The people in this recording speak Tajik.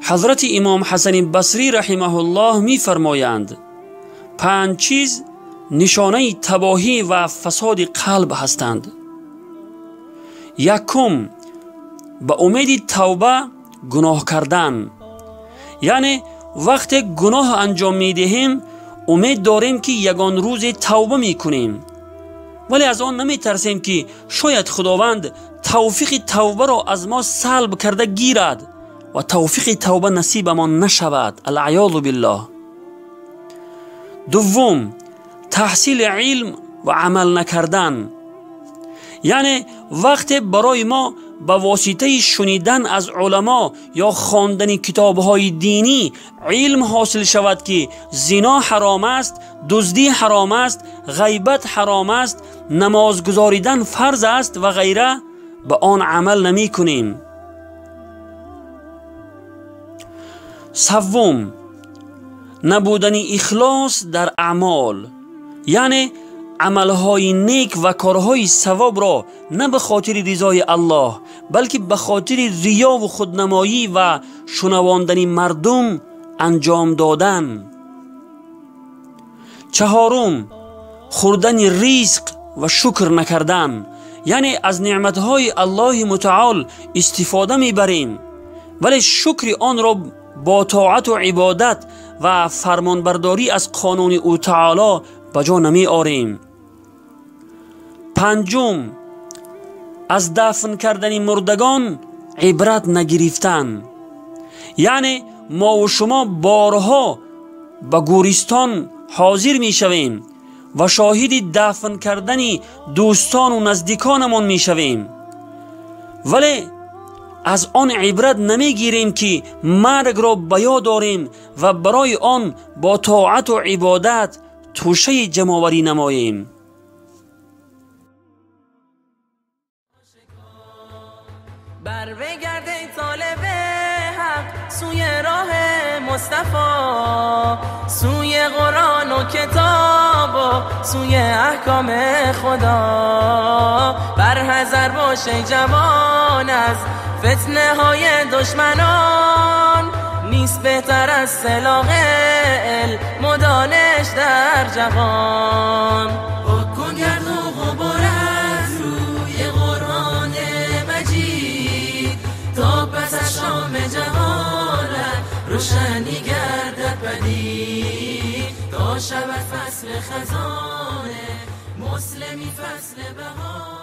ҳазрати имом Ҳасани Басрӣ раҳимаҳуллоҳ мефармоянд: панҷ чиз нишонаи табоҳӣ ва фасоди қалб ҳастанд. Якум, ба умеди тавба гуноҳ кардан. Яъне вақте гуноҳ анҷом медиҳем, умед дорем, ки ягон рӯзе тавба мекунем, вале аз он наметарсем, ки шояд Худованд тавфиқи тавбаро аз мо салб карда гирад ва тавфиқи тавба насибамон нашавад. Алъаёзу биллоҳ. Дуввум, таҳсили илм ва амал накардан. Яъне вақте барои мо ба воситаи шунидан аз уламо ё хондани китобҳои динӣ илм ҳосил шавад, ки зино ҳаром аст, дуздӣ ҳаром аст, ғайбат ҳаром аст, намоз гузоридан фарз аст ва ғайра, ба он амал намекунем. Севум, набудани ихлос дар аъмол. Яъне амалҳои нек ва корҳои савобро на ба хотири ризои Аллоҳ, балки ба хотири риёву худнамоӣ ва шунавондани мардум анҷом додан. Чаҳорум, хӯрдани ризқ ва шукр накардан. Яъне аз неъматҳои Аллоҳи мутаол истифода мебарем, вале шукри онро бо тоату ибодат ва фармонбардорӣ аз қонуни ӯ таоло ба ҷо намеорем. Панҷум, аз дафн кардани мурдагон ибрат нагирифтан. Яъне мову шумо борҳо ба гӯристон ҳозир мешавем ва шоҳиди дафн кардани дӯстону наздиконамон мешавем, вале аз он ибрат намегирем, ки маргро ба ёд дорем ва барои он бо тоату ибодат тӯшаи ҷамъоварӣ намоем. بر بگرد ای طالب حق سوی راه مصطفی، سوی قرآن و کتاب و سوی احکام خدا. بر حذر باش ای جوان از فتنه های دشمنان، نیست بهتر از سلاح علم و دانش در جوان. پاک گرد و غبار از روی قرآن مجید، تا پس از شام جهالت روشنی گردد پدید. تا شود فصل خزانه مسلمی فصل بهار.